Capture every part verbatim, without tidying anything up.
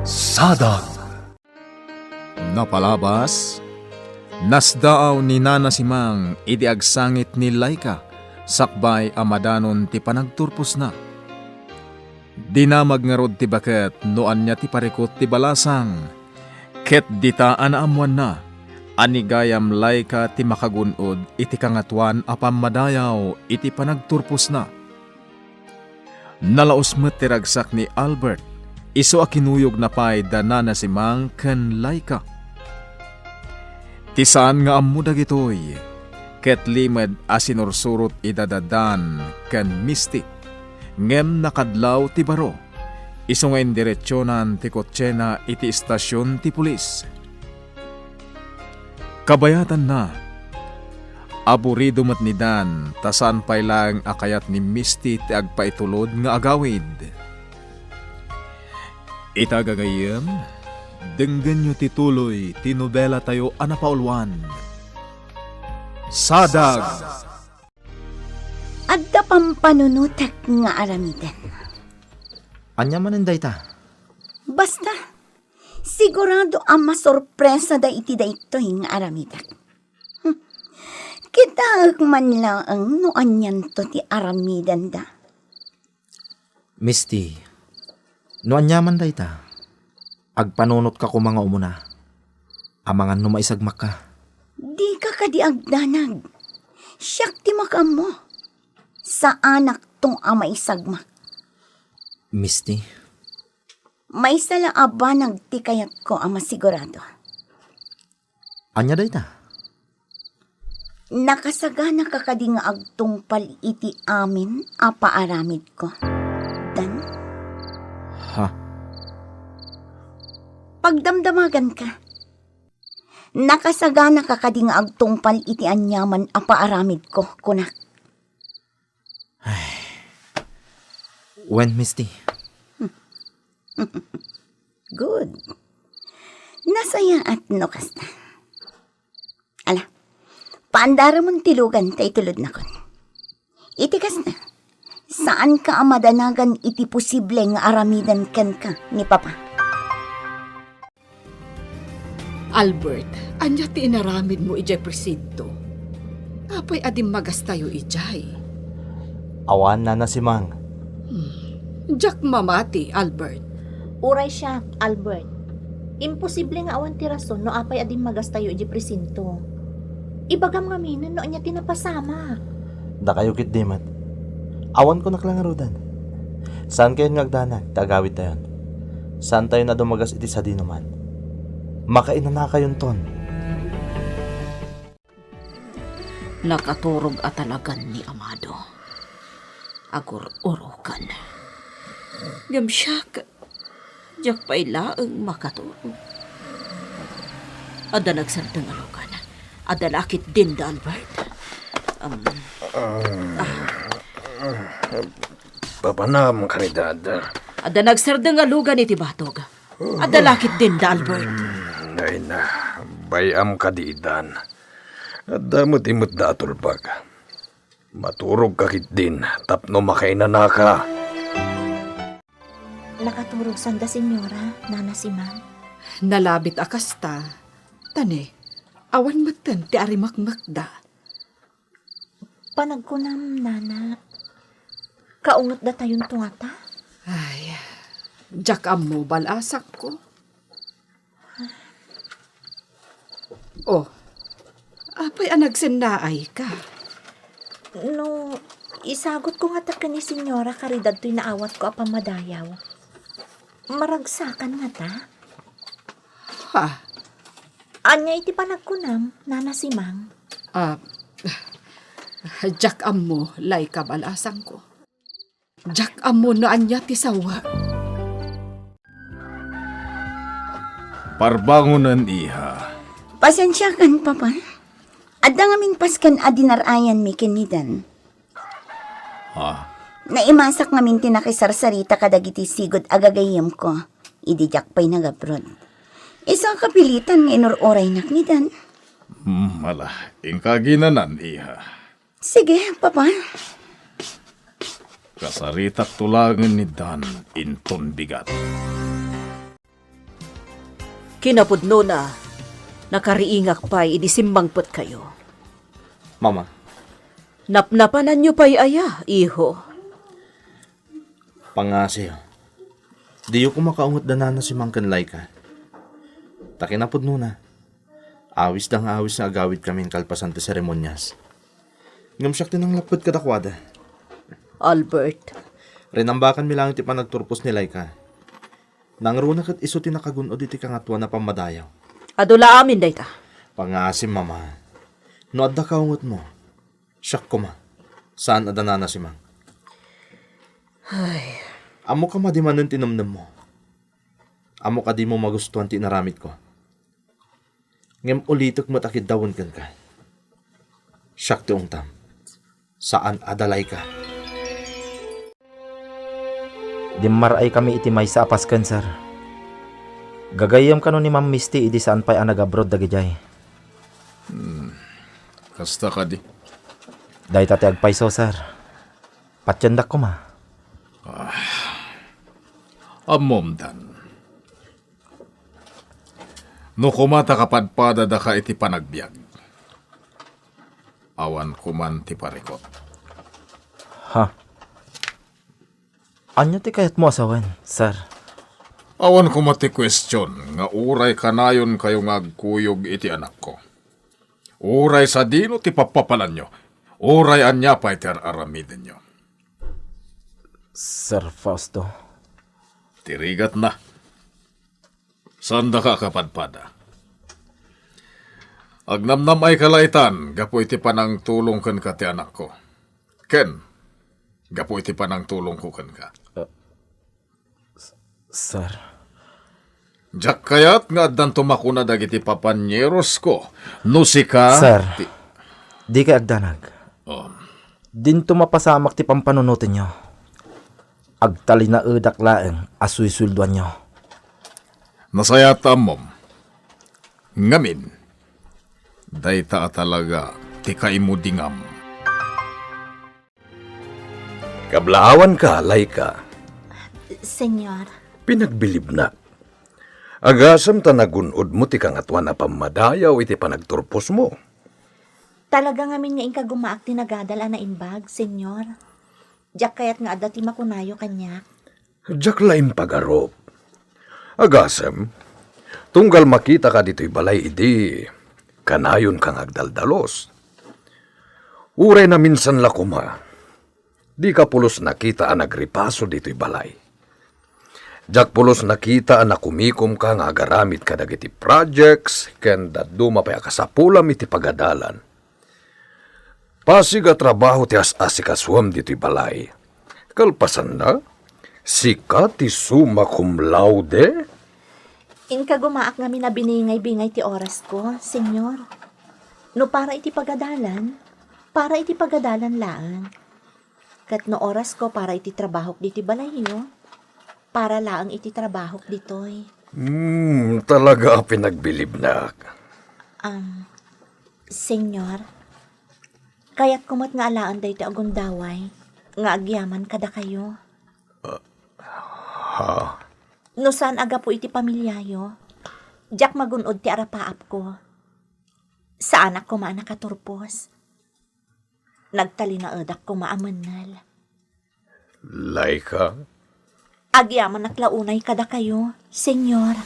Sadag. Napalabas, nasdaaw ni Nana Simang idi agsangit ni Laika sakbay a madanon ti panagturposna. Dinamag ngarud ti baket no ania ti parikut ti balasang, ket dita a naammoanna a ni gayam Laika ti makagun-od iti Kangatoan a pammadayaw iti panagturposna. Nalaus met ti ragsak ni Albert, isu a kinuyogna pay da Nana Simang ken Laika. Ti saan nga ammo dagitoy, ket limed a sinursurot ida da Dan ken Misty, ngem nakadlaw ti baro, isu nga indiretsionan ti kotsena iti istasion ti pulis. Kabayatanna, aburido met ni Dan ta saan pay laeng a kayat ni Misty ti agpaitulod nga agawid. Ita gagayyem, denggenyo ti tuloy ti nobelatayo a napauluan, Sadag. Adda pampanunotek nga aramiden. Ania manen dayta? Basta, sigurado a masorpresada iti daytoy nga aramidek. Hmm. Kitaek man laeng no anianto ti aramidenda. Misty, no aniaman dayta, agpanunotka koma nga umuna. Amangan no maisagmakka. Dika kadi agdanag. Siak ti makaammo. Saanakto a maisagmak. Misty? Maysa la a banag ti kayatko a masigurado. Ania dayta? Nakasaganaka kadi nga agtungpal iti amin a paaramidko, Dan? Ha? Pagdamdamaganka. Nakasaganaka kadi nga agtungpal iti aniaman a paaramidko, kunak. Ay. Wen, Misty. Good. Nasayaat no kasta. Ala, paandaramon ti lugan ta itulodnakon. Iti kasta, saanka a madanagan iti posible nga aramiden kenka ni Papa. Albert, ania ti inaramidmo idiay presinto? Apay a dimmagastayo idiay? Awan, Nana Simang. Hmm. Diak mamati, Albert. Uray siak, Albert. Imposible nga awan ti rason no apay a dimmagastayo idiay presinto. Ibagam ngamin no ania ti napasamak. Dakayo ketdi met. Awan kunak la ngaruden. Saankayon nga agdanag ta agawidtayon. Saantayon a dumagas iti sadinoman. Makainanakayonton. Nakaturog a talagan ni Amado. Agur-urokan. Ngem siak, diak pay laeng makaturog. Adda nagsardeng a lugan. Adda la ketdin da Albert. Um, ah. Papanam, Caridad. Adda nagsardeng a lugan iti batog. Adda la ketdin da Albert. Hmm, ay na, bay-am kadi, Dan. Adda met imet da a tulbag. Maturogka ketdin tapno makainanaka. Nakaturog sanda, Senyora, Nana Simang? Nalabit a kasta. Tane, awan metten ti arimakmakda. Panagkunam, Nana, kaungetdatayonto ngata? Ay, diak ammo, bal-asangko. Oh, apay a nagsennaayka? No, isagutko ngata ken ni Senyora Caridad toy naawatko a pammadayaw. Maragsakan ngata? Ha? Ania iti panagkunam, Nana Simang? Ah, diak ammo, Laika, bal-asangko. Diak ammo no ania ti sawe. Parbangonen, iha. Pasensiakan, Papa. Adda ngamin pasken a dinar-ayanmi ken ni Dan. Ha? Naimasak ngamin ti nakisarsarita kadagiti sigud a gagayyemko idi diak pay nagabrod. Isu a kapilitan nga inur-uraynak ni Dan. Hmm, ala, inka aginanan, iha. Sige, Papa. Kasaritakto laengen ni Dan inton bigat. Kinapudnona, nakariingak pay idi simmangpetkayo. Mama. Napnapananyo pay aya, iho? Pangngaasim. Diyo koma kaunget da Nana Simang ken Laika. Ta kinapudnona, awisda nga awis nga agawidkamin kalpasan ti seremonias. Ngem siak ti nanglapped kadakuada. Albert. Rinambakanmi laeng ti panagturpos ni Laika. Nangruna ket isu ti nakagun-od iti Kangatoan a Pammadayaw. Adu la amin dayta. Pangngaasim, Mama. No adda kaungetmo, siak koma. Saan a da Nana Simang. Ay. Ammok a madi manen ti nemnemmo. Ammok a dimo magustuan ti inaramidko. Ngem ulitek met a kiddawen kenka. Siak ti ungtam. Saan a da Laika. Dimmar-ay kami iti maysa a pasken, sir. Gagayyem kano ni Ma'am Misty idi saan pay a nag-abroad dagidiay. Hmm. Kasta kadi? Dayta ti agpayso, sir. Patiendak koma. Ah. Ammom, Dan. No koma ta kapadpadadaka iti panagbiag, awan koman ti parikut. Ha? Ania ti kayatmo a sawen, sir? Awan koma ti kuestion nga uray kanayonkayo nga agkuyog iti anakko. Uray sadino ti pappapalanyo, uray ania pay ti ar-aramidenyo. Sir Fausto. Ti rigatna. Saandaka a kapadpada. Agnamnam-ayka la itan gapu iti panangtulong kenka ti anakko. Ken, gapu iti panangtulongko kenka. Uh, s-, sir. Diak kayat nga addanto makuna dagiti papanierosko no sika Sir, ti- dikay agdanag. Oh. Dinto mapasamak ti pampanunotenyo. Agtalinaedak laeng a suisueldoanyo. Nasayaat ta ammom. Ngamin, dayta a talaga ti kaimudingam. Kablaawanka, Laika. Senyor. Pinagbilibnak. Agasem ta nagun-odmo ti Kangatoan a Pammadayaw iti panagturposmo. Talaga ngamin nga inkagumaak ti nagadal a naimbag, Senyor. Diak kayat nga adda ti makunayo kaniak. Diak la impagarup. Agasem, tunggal makitaka ditoy balay idi, kanayonka nga agdaldalus. Uray naminsan la koma, dika pulos nakita a nagripaso ditoy balay. Diak pulos nakita a nakumikomka nga agaramid kadagiti projects ken dadduma pay a kasapulam iti pagadalan. Pasig a trabaho ti as-asikasuem ditoy balay. Kalpasanna, sika ti summa cum laude? Inkagumaak ngamin a biningay-bingay ti orasko, Senyor. No para iti pagadalan, para iti pagadalan laeng. Ket no orasko para iti trabahok ditoy balayyo, para laeng iti trabahok ditoy. Hmm, talaga a pinagbilibnak. Am, Senyor, kayatko met nga alaen daytoy a gundaway nga agyaman kadakayo. Ah, ha? No saan a gapu iti pamiliayo, diak magun-od ti arapaapko. Saanak koma a nakaturpos. Nagtalinaedak koma a mennel. Laika? Agyamanak la unay kadakayo, Senyor.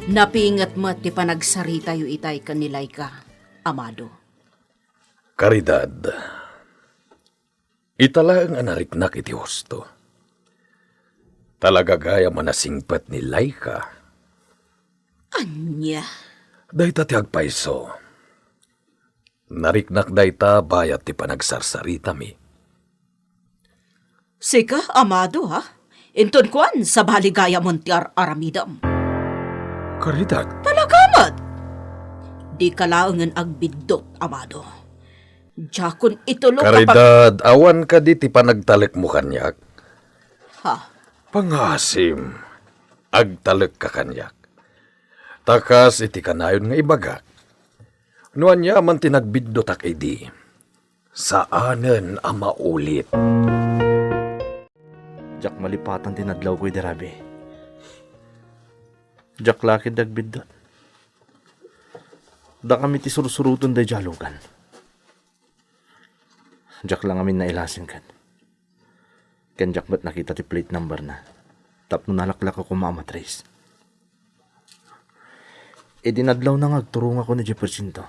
Napinget met ti panagsaritayo itay ken ni Laika, Amado. Caridad, ita laeng a nariknak iti husto. Talaga gayam a nasingpet ni Laika. Ania? Dayta ti agpayso. Nariknak dayta bayat ti panagsarsaritami. Sika, Amado, ha? Inton kuan, sabali gayamon ti ar-aramidem. Caridad. Talaga met! Dika laengen agbiddut, Amado. Diakon itulok a pag- Caridad, awan kadi ti panagtalekmo kaniak? Ha? Pangngaasim, agtalekka kaniak. Ta kas iti kanayon nga ibagak, no aniaman ti nagbiddutak idi, saanen a maulit. Diak malipatan ti nadlawko idi rabii. Diak la ket dagbiddut. Dakami ti sursuroten daydiay a lugan. Diak la ngamin nailasin ket. Ken diak met nakita ti plate number na. Tapno nalaklak a koma a matris. Idi nadlawna nga agturongakon idiay presinto,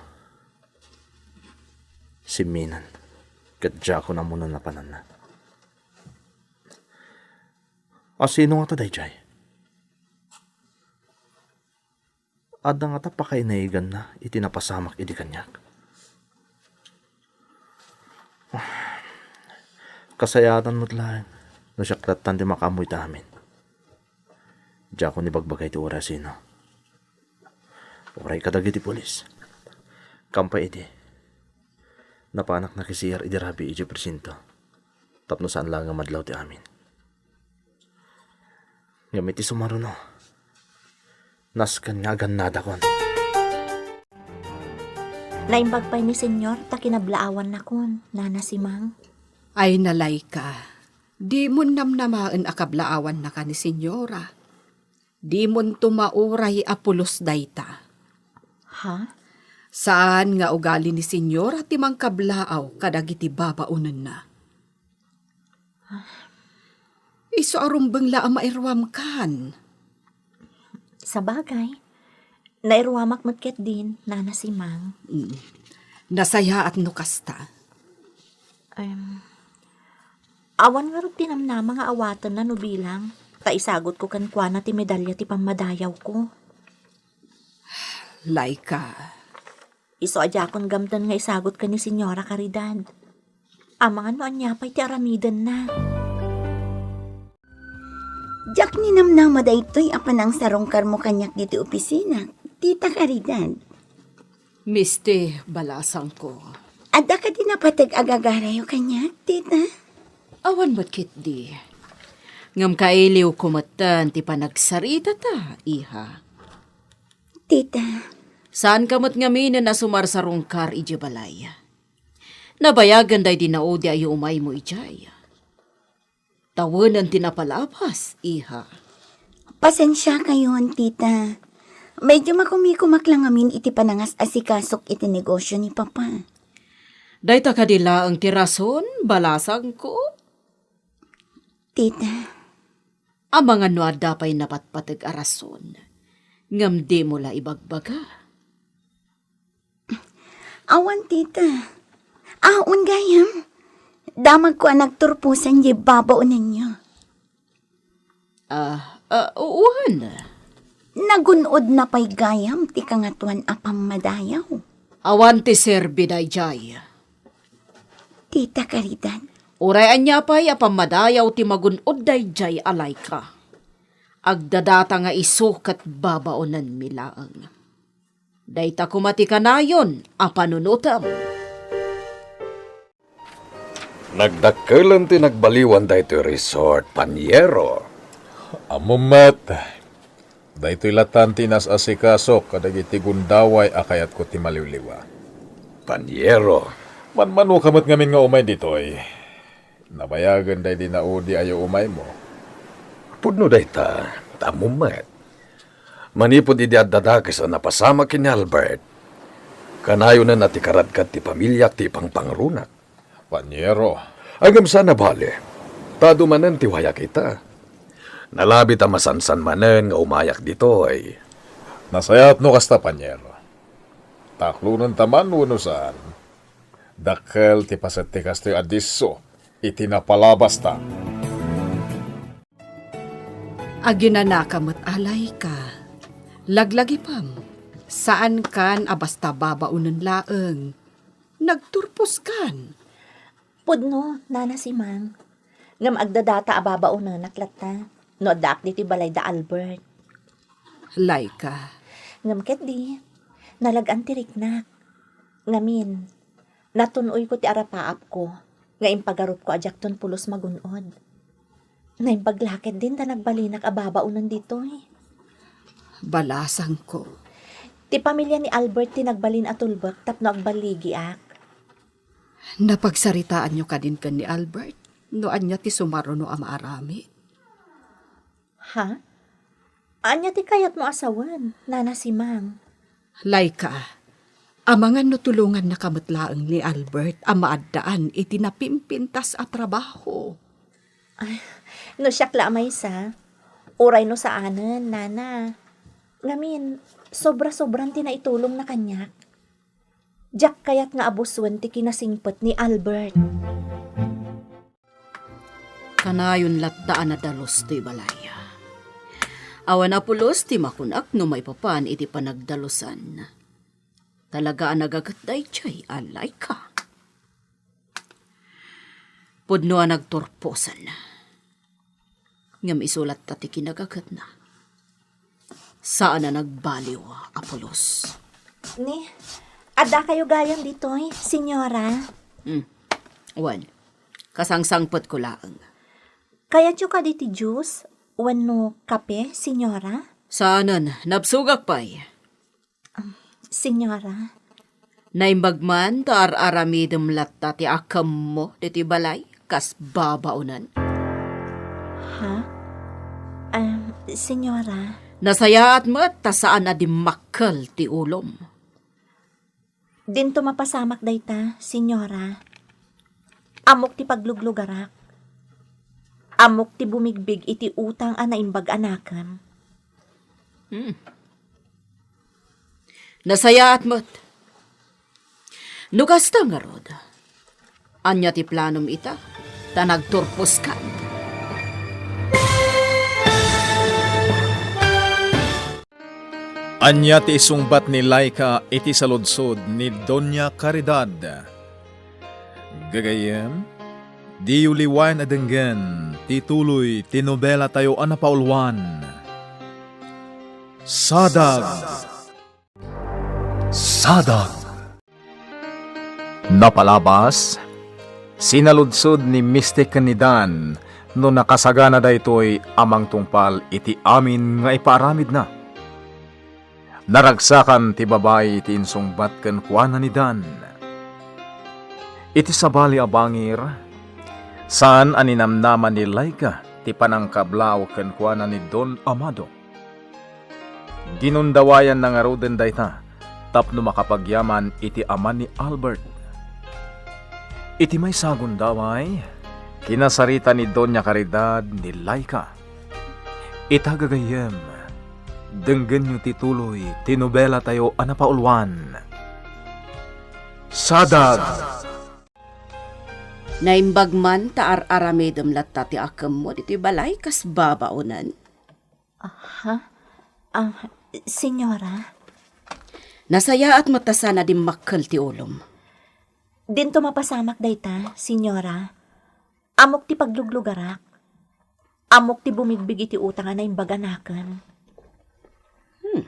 simminan, ket diakon ammo no napananna. A sino ngata daydiay? Adda ngata pakainaganna iti napasamak idi kaniak? Kasayaatan met laeng no siak lattan ti makaammo iti amin. Diakon ibagbaga iti uray a sino. Uray kadagiti pulis. Kampay idi, napanak nakisiar idi rabii idiay presinto tapno saan laeng a madlaw ti amin. Ngem iti sumaruno, nasken nga agannadakon. Naimbag pay ni Senyor ta kinablaawannakon, Nana Simang. Ay, Laika, dimon namnamaen a kablaawannaka ni Senyora. Dimonto mauray a pulos dayta. Ha? Saan nga ugali ni Senyora ti mangkablaaw kadagiti babaonenna. Isu a rumbeng la a mairuamkan. Sabagay, nairuamak met ketdin, Nana Simang. Mm. Nasayaat no kasta. Em, awan ngarud ti namnama nga awatenna no bilang, ta isagutko kenkuana ti medalya ti pammadayawko. Laika. Isu a diakon gamten nga isagut ken ni Senyora Caridad. Amangan no ania pay ti aramidenna. Diak ninamnama daytoy a panangsarungkarmo kaniak ditoy opisina, Tita Caridad. Misti, balasangko. Adda kadi napateg a gagarayo kaniak, Tita? Awan met ketdi. Ngem kailiwko metten ti panagsaritata, iha. Tita. Saanka met ngaminen a sumarsarungkar idiay balay. Nabayagen daydi naudi a iyuumaymo idiay. Tawenen ti napalabas, iha. Pasensiakayon, Tita. Medyo makumikumak la ngamin iti panangas-asikasok iti negosio ni Papa. Dayta kadi laeng ti rason, balasangko? Tita. Amangan no adda pay napatpateg a rason, ngem dimo la ibagbaga. Awan, Tita. Awan gayam. Damagko a nagturposan diay babaonenyo. Ah, ah, wen. Nagun-odna pay gayam ti Kangatoan a pammadayaw. Awan ti serbi daydiay. Tita Caridad. Uray ania pay a pammadayaw ti magun-od daydiay a Laika. Agdadata nga isu ket babaonenmi laeng. Dayta koma ti kanayon a panunotem. Nagdakkelen ti nagbaliwan daytoy resort, Paniero. Ammom met, daytoy lattan ti nas-asikasok kadagiti gundaway a kayatko ti maliwliwa. Paniero. Manmanoka met ngamin nga umay ditoy. Nabayagen daydi naudi a iyuumaymo. Pudno dayta, ta ammom met. Manipud idi adda dakes a napasamak ken ni Albert, kanayonen a ti karadkad ti pamiliak ti ipangpangrunak. Paniero. Ngem saan a bale, ta adu manen ti wayak ita. Nalabit a masansan manen nga umayak ditoy. Nasayaat no kasta, Paniero. Taklonenta man wenno saan. Dakkel ti paset ti kastoy a disso iti napalabasta. Aginanaka met, Laika. Laglagipem, saankan a basta babaonen laeng. Nagturposkan. Pudno, Nana Simang. Ngem agdadata a babaonenak latta no addaak ditoy balay da Albert. Laika. Ngem ketdi, nalag-an ti riknak. Ngamin, natun-oyko ti arapaapko nga impagarupko a diakton pulos magun-od. Naimbag la ketdin ta nagbalinak a babaonen ditoy. Balasangko. Ti pamilia ni Albert ti nagbalin a tulbek tapno agballigiak. Napagsaritaanyo kadin ken ni Albert no ania ti sumaruno a maaramid? Ha? Ania ti kayatmo a sawen, Nana Simang? Laika, amangan no tulongannaka met laeng ni Albert a maaddaan iti napimpintas a trabaho. Ay, no siak la a maysa, uray no saanen, Nana. Ngamin, sobra-sobran ti naitulongna kaniak. Diak kayat nga abusuen ti kinasingpet ni Albert. Kanayon latta a nadalus toy balay. Awan a pulos ti makunak no maipapan iti panagdalusan. Talaga a nagaget daytoy a Laika. Pudno a nagturposan. Ngem isu latta ti kinagagetna. Saan a nagbaliw a pulos. Ni, adda kayo gayam ditoy, Senyora? Hmm. Wen, kasangsangpetko laeng. Kayatyo kadi ti juice wenno kape, Senyora? Saanen, nabsogak pay. Senyora? Naimbag man ta ar-aramidem latta ti akemmo ditoy balay kas babaonen. Ha? Em, Senyora? Nasayaat met ta saan a dimmakkel ti ulom. Dinto mapasamak dayta, Senyora. Ammok ti pagluglugarak. Ammok ti bumigbig iti utang a naimbag a nakem. Hmm. Nasayaat met. No kasta ngarud, ania ti planom ita? Ta nagturposkan. Ania ti isungbat ni Laika iti saludsod ni Doña Caridad? Gagayyem, diyo liwayan a denggen ti tuloy ti nobelatayo a napauluan, Sadag. Sadag. Napalabas, sinaludsod ni Misty ken ni Dan no nakasagana daytoy a mangtungpal iti amin nga ipaaramidna. Naragsakan ti babai iti insungbat kenkuana ni Dan. Iti sabali a bangir, saan a ninamnama ni Laika ti panangkablaw kenkuana ni Don Amado. Ginundawayanna ngaruden dayta tapno makapagyaman iti ama ni Albert. Iti maysa a gundaway, kinasarita ni Doña Caridad ni Laika. Ita gagayyem, denggenyo ti tuloy ti nobelatayo a napauluan, Sadag. Naimbag man ta ar-aramidem latta ti akemmo ditoy balay kas babaonen. Aha. Ah, Senyora? Nasayaat met ta saan a dimmakkel ti ulom. Dinto mapasamak dayta, Senyora. Ammok ti pagluglugarak. Ammok ti bumigbig iti utang a naimbag a nakem. Hmm.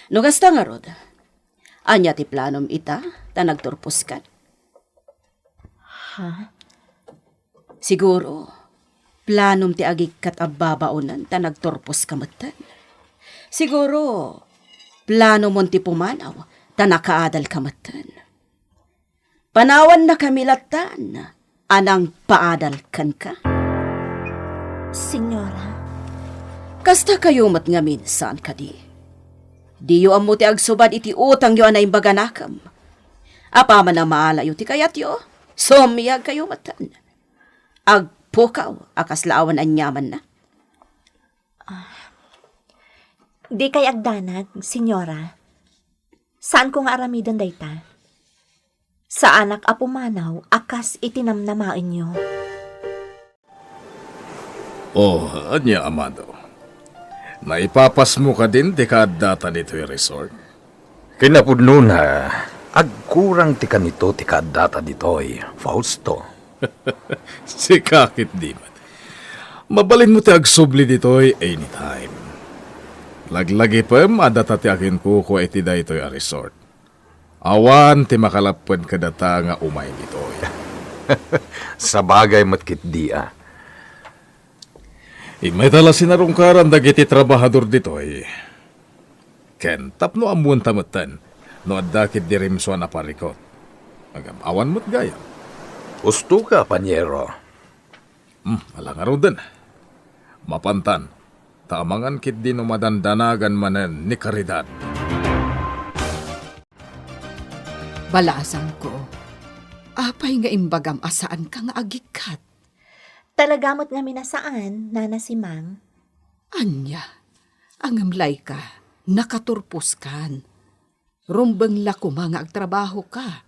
No kasta ngarud, ania ti planom ita ta nagturposkan? Ha? Siguro, planom ti agikkat a babaonen ta nagturposka metten. Siguro, planomon ti pumanaw ta nakaadalka metten. Panawannakami lattan a nangpaadal kenka. Senyora. Kasta kayo met ngamin, saan kadi? Diyo ammo ti agsubad iti utangyo a naimbag a nakem. Apaman a maalayo ti kayatyo, sumiag kayo metten. Agpukaw a kasla awan aniamanna. Ah, di kay agdanag, Senyora. Saanko nga aramiden dayta. Saanak a pumanaw a kas iti namnamaenyo. Oh, ania, Amado? Naipapasmo kadin ti kaaddata ditoy resort? Kinapudnona, agkurang ti kanito ti kaaddata ditoy, Fausto. Sika ketdi met. Mabalinmo ti agsubli ditoy anytime. Laglagipem a data ti akinkukua iti daytoy a resort. Awan ti makalapped kadata nga umay ditoy. Sabagay met ketdi a. Immay ta la sinarungkaran dagiti trabahador ditoy. Ken tapno ammoenta metten no adda ketdi rimmuar a parikut. Ngem awan met gayam. Ustoka, panyero. Hmm, ala ngaruden. Mapantan. Ta amangan ketdi no madandanagan manen ni Caridad. Balaasangko, apay nga imbagam a saanka nga agikkat? Talaga met ngamin a saan, Nana Simang. Ania? Ngem, Laika, nakaturposkan. Rumbeng la koma nga agtrabahoka.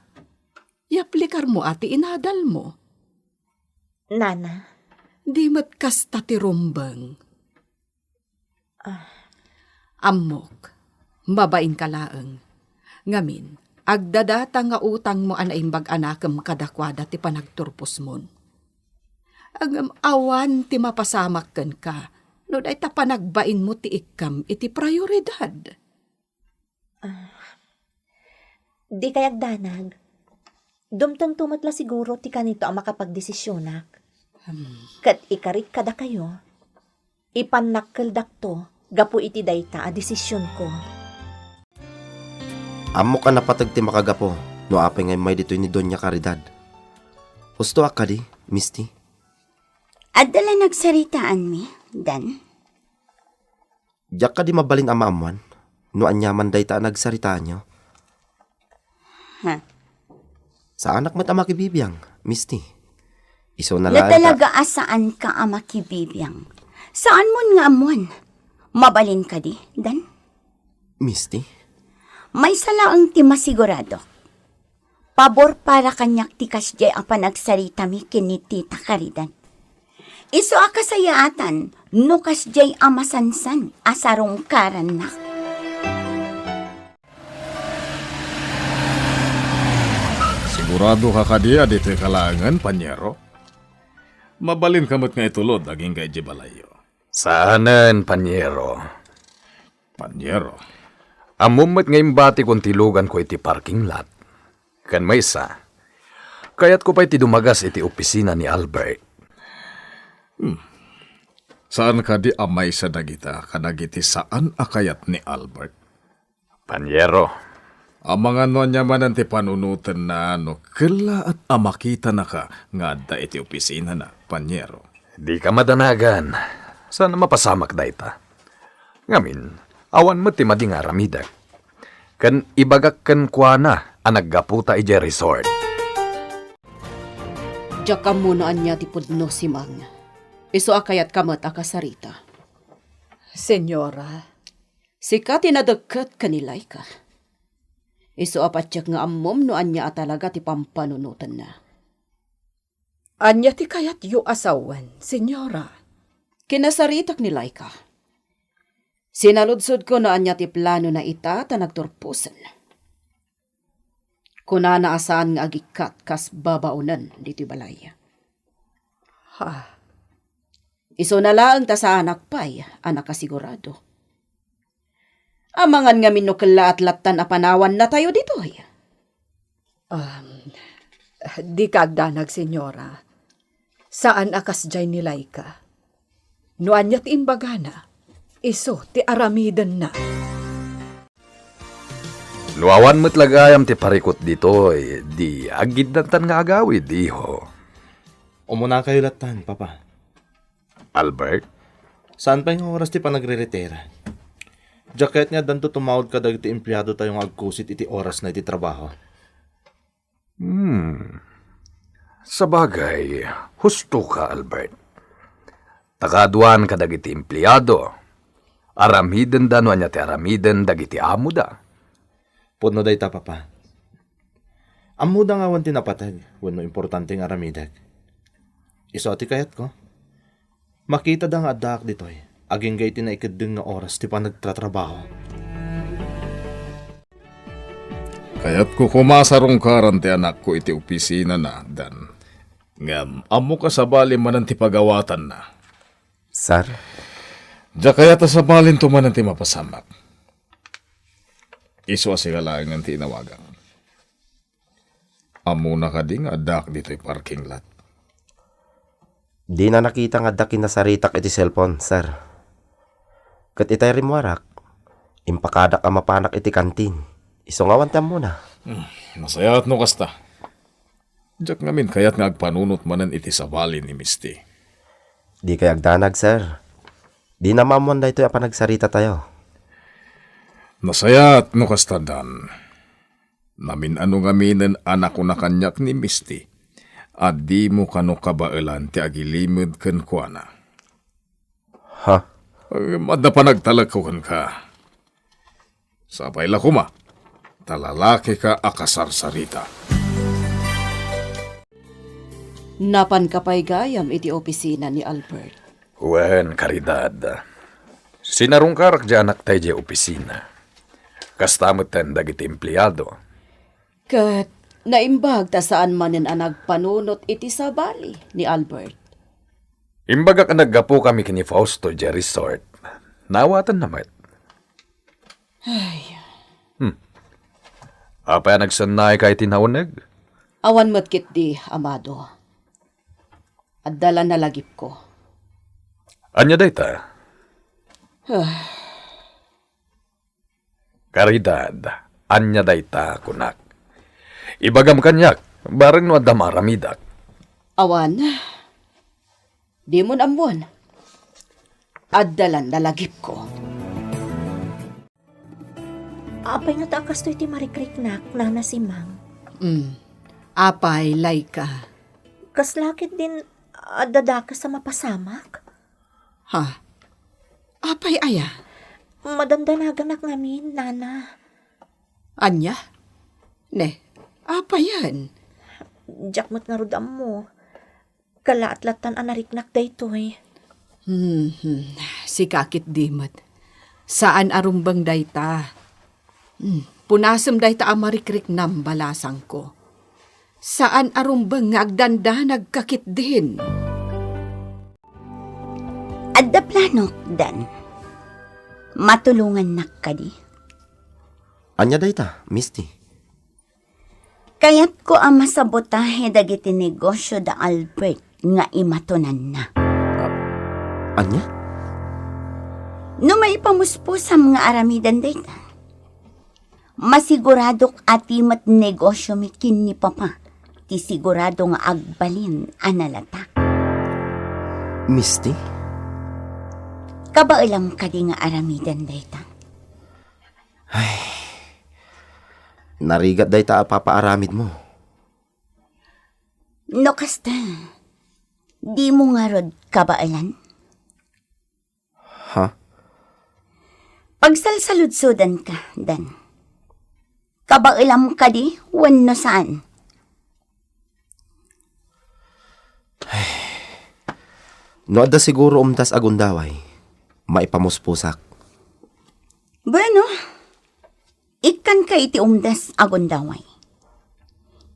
Yaplikarmo a ti inadalmo. Nana. Di met kasta ti rumbeng. Ah. Ammok, mabainka laeng. Ngamin, agdadata nga utangmo a naimbag a nakem kadakuada ti panagturposmon. Ngem awan ti mapasamak kenka no dayta panagbainmo ti ikkam iti prioridad. Ah, di kay agdanag. Dumtengto met la siguro ti kanito a makapagdesisionak. Hmm. Ket ikarik kadakayo, ipannakkeldakto gapu iti dayta a desisionko. Ammok a napateg ti makagapu no apay nga immay ditoy ni Doña Caridad. Husto a kadi, Misti? Adda la nagsaritaanmi, Dan? Diak kadi mabalin a maammuan no aniaman dayta a nagsaritaanyo? Ha? Saanak met a makibibiang, Misti. Isuna laeng ta- talaga a saanka a makibibiang. Saanmon nga ammuan. Mabalin kadi, Dan? Misti? Maysa laeng ti masigurado. Pabor para kaniak ti kasdiay a panagsaritami ken ni Tita Caridad. Isu a kasayaatan no kasdiay a masansan a sarungkarannak. Siguradoka kadi a ditoyka laengen, Panyero? Mabalinka met nga itulod agingga idiay balayyo. Saanen, Panyero. Panyero. Ammom met nga imbatikon ti luganko iti parking lot. Ken maysa, kayatko pay ti dumagas iti opisina ni Albert. Hmm. Saan kadi a maysa dagita kadagiti saan a kayat ni Albert? Panyero. Amangan no ania manen ti panunotenna no kellaat a makitanaka nga adda iti opisinana, Panyero. Dika madanagan. Saan a mapasamak dayta. Ngamin, awan met ti madi nga aramidek. Ken ibagak kenkuana a naggaputa idiay resort. Diak ammo no ania ti pudno, Simang. Isu a kayatka met a kasarita. Senyora, sika ti nadekket ken ni Laika. Isu a patiek nga ammom no ania a talaga ti pampanunotenna. Ania ti kayatyo a sawen, Senyora? Kinasaritak ni Laika. Sinaludsodko no ania ti planona ita ta nagturposen. Kunana a saan nga agikkat kas babaonen ditoy balay. Ha? Isuna laeng ta saanak pay a nakasigurado. Amangan ngamin no kellaat lattan a panawannatayo ditoy. Um, di ka agdanag, Senyora. Saan a kasdiay ni Laika. No ania ti imbagana, isu ti aramidenna. No awan met la gayam ti parikut ditoy, di aggiddantan nga agawid, iho. Umunakayo lattan, Papa. Albert? Saan pay nga oras ti panagreretira? Diak kayat nga addanto tumawag kadagiti empleadotayo nga agkusit iti orasna iti trabaho. Hmm. Sabagay, husto ka, Albert. Ta kaaduan kadagiti empleado, aramidenda no ania ti aramiden dagiti amoda. Pudno dayta, Papa. Ammoda nga awan ti napateg wenno importante nga aramidek. Isu a ti kayatko. Makitada nga addaak ditoy, agingga iti naikeddeng nga oras ti panagtratrabaho. Kayatko koma a sarungkaran ti anakko iti opisinana, Dan. Ngem, ammok a sabali manen ti pagawatanna. Sir? Diak kayat a sabalinto manen ti mapasamak. Isu a sika laengen ti inawagak. Ammona kadi nga addaak ditoy parking lot? Dina nakita nga adda kinasaritak iti cellphone, sir. Ket itay rimmuarak, impakadak a mapanak iti kantin. Isu nga awan ti ammona. Hmm, nasayaat no kasta. Diak ngamin kayat nga agpanunot manen iti sabali ni Misty. Di kay agdanag, sir. Dina maammoan daytoy a panagsaritatayo. Nasayaat no kasta, Dan. Namin-ano ngaminen a nakuna kaniak ni Misty a dimo kano kabaelan ti agilimed kenkuana. Ha? Ngem adda panagtalekko kenka. Sapay la koma, ta lalakika a kasarsarita. Napanka pay gayam iti opisina ni Albert? Wen, Caridad. Sinarungkarak diay anakta idiay opisina. Kasta metten dagiti empleado. Ket naimbag ta saan manen a nagpanunot iti sabali ni Albert. Imbagak a naggapukami ken ni Fausto idiay resort. Naawatanna met. Ay. Hmm. Apay a nagsannayka iti nauneg? Awan met ketdi, Amado. Adda la nalagipko. Ania dayta? Ah. Caridad, ania dayta, kunak? Ibagam kaniak, bareng no adda maaramidak. Awan. Dimon ammoen. Adda la nalagipko. Apay ngata a kastoy ti marikriknak, Nana Simang? Mm. Apay, Laika? Kasla ketdin adda dakes a mapasamak? Ha? Apay aya? Madandanaganak ngamin, Nana. Ania? Ne, apayen? Diak met ngarud ammo. Kalaat lattan a nariknak daytoy. Hmm, hmm. Sika ketdi met. Saan a rumbeng dayta. Hmm, punasem dayta a marikriknam, balasangko. Saan a rumbeng nga agdandanagka ketdin. Adda planok, Dan. Matulongannak kadi? Ania dayta, Misty? Kayatko a masabotahe dagiti negosio da Albert nga imatonanna. Ah, ania? No maipamuspusam nga aramiden dayta, masiguradok a ti met negosiomi ken ni Papa ti sigurado nga agbalin a nalatak. Misty? Kabaelam kadi nga aramiden dayta? Ay, narigat dayta a papaaramidmo. No kasta, dimo ngarud kabaelan? Ha? Pagsalsaludsodanka, Dan. Kabaelam kadi wenno saan? No adda siguro umdas a gundaway, maipamuspusak. Bueno, ikkanka iti umdas a gundaway.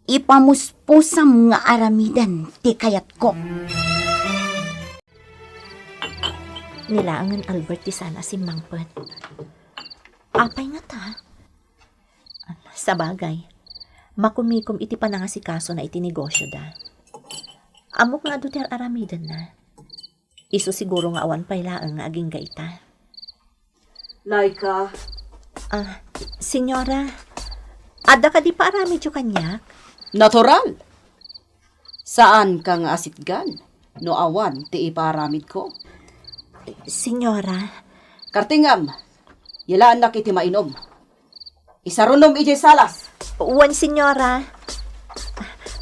Ipamuspusam nga aramiden ti kayatko. Ni laengen Albert ti saan a simmangpet. Apay ngata? Sabagay, makumikom iti panangasikasona iti negosioda. Ammok nga adu ti ar-aramidenna. Isu siguro nga awan pay laeng nga agingga ita. Laika. Ah, Senyora, adda kadi paaramidyo kaniak? Natural! Saanka nga asitgan no awan ti ipaaramidko. Senyora. Kartingam, yalaannak iti mainum. Isarunom idiay salas. Wen, Senyora.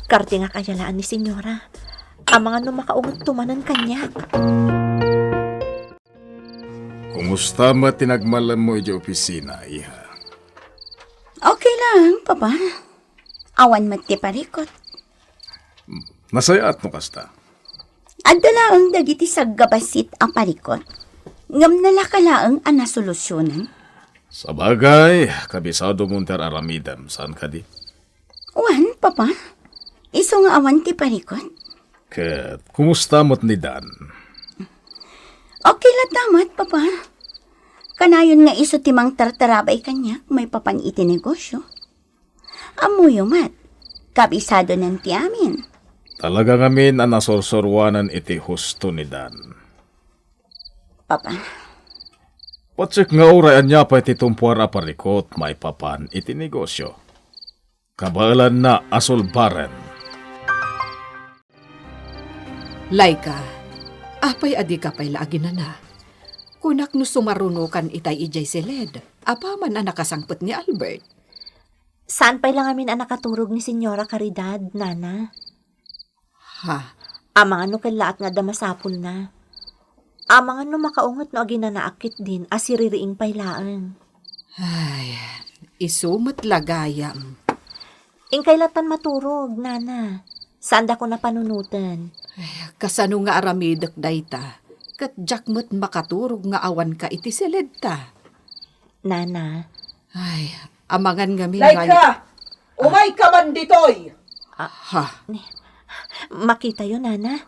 Kartingak a yalaan ni Senyora. Amangan no makaungetto manen kaniak. Kumusta met ti nagmalemmo idiay opisina, iha? Okay lang, Papa. Awan met ti parikut. Nasayaat no kasta. Adda laeng dagiti saggabassit a parikut, ngem nalaka laeng a nasolusionan. Sabagay, kabisadom ti ar-aramidem, saan kadi? Wen, Papa. Isu nga awan ti parikut. Ket kumusta met ni Dan? Okay latta met, Papa. Kanayon nga isu ti mangtartarabay kaniak maipapan iti negosio. Ammoyo met, kabisadonan ti amin. Talaga ngamin a nasursuruanan iti husto ni Dan. Papa. Patsek nga uray ania pay ti tumpuar a parikut maipapan iti negosio. Kabaelanna a sulbaren. Laika, apay a dika pay la aginana? Kunak no sumarunokan itay idiay siled, apaman a nakasangpet ni Albert. Saan pay la ngamin a nakaturog ni Señora Caridad, Nana? Ha? Amangan no kellaat nga adda masapulna. Amangan no makaunget no aginanaak ketdin a siririing pay laeng. Ay, isu met la gayam. Inkay lattan maturog, Nana. Saandakon a panunoten. Ay, kasano nga aramidek dayta? Ket diak met makaturog nga awanka iti siledta. Nana. Ay, amangan ngamin, Laika! Umayka man ditoy! Ah, ha? Makitayo, Nana.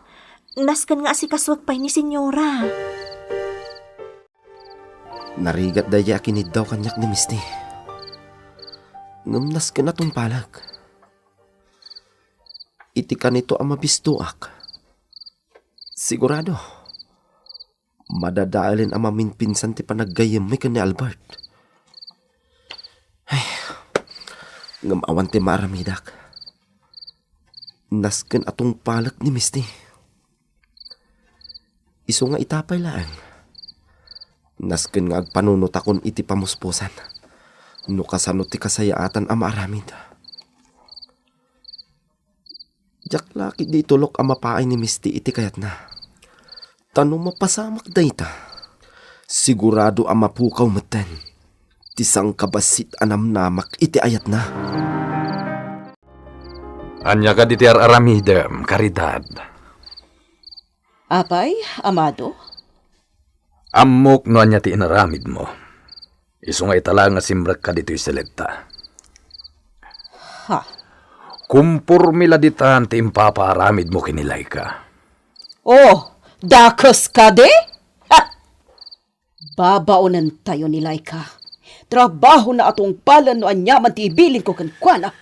Nasken nga asikasuek pay ni Señora. Narigat daydiay a kiniddaw kaniak ni Misty. Ngem nasken a tungpalek. Iti kanito a mabistoak, sigurado, madadaelen a maminpinsan ti panaggayyemmi ken ni Albert. Ay, ngem awan ti maaramidak. Nasken a tungpalek ni Misty. Isu nga ita pay laeng, nasken nga agpanunotakon iti pamuspusan no kasano ti kasayaatan a maaramid. Diak la ketdi itulok a mapaay ni Misty iti kayatna. Ta no mapasamak dayta, sigurado a mapukaw metten ti sangkabassit a namnamak iti ayatna. Ania kadi ti ar-aramidem, Caridad? Apay, Amado? Ammok no ania ti inaramidmo. Isu nga ita la nga simrekka ditoy siledta. Ha? Kumporme la ditan ti impapaaramidmo ken ni Laika. Oh, dakes kadi? Ha! Babaonentayo ni Laika. Trabahona a tungpalen no aniaman ti ibilinko kenkuana.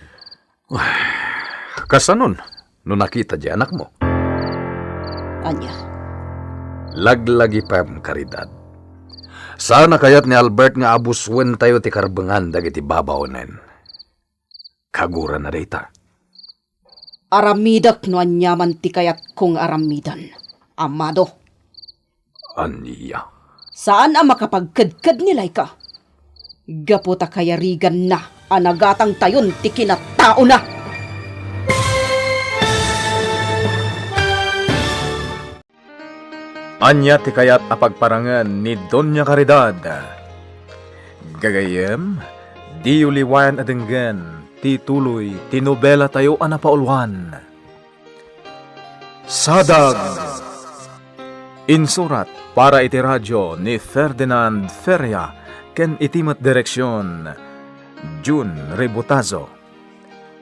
Kasanon no nakita diay anakmo? Ania? Laglagipem, Caridad. Saan a kayat ni Albert nga abusuentayo ti karbengan dagiti babaonen. Kagurana dayta. Aramidek no aniaman ti kayatko nga aramiden, Amado. Ania? Saan a makapagkedked ni Laika. Gapu ta kayariganna a nagatangtayon ti kinataona. Ania ti kayat a pagparangen ni Doña Caridad? Gagayyem, diyo liwayan a denggen ti tuloy ti nobelatayo a napauluan. Sadag. Insurat para iti radio ni Ferdinand Feria ken iti met direksion, Jun Ributazo.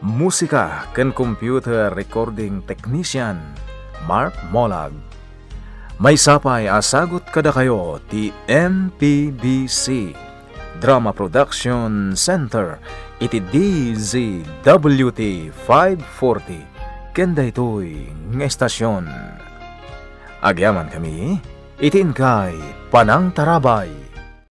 Musika ken computer recording technician, Mark Molag. Maysa pay a sagut kadakayo ti M P B C Drama Production Center iti D Z W T five forty ken daytoy nga estasion. Agyamankami iti inkay panangtarabay.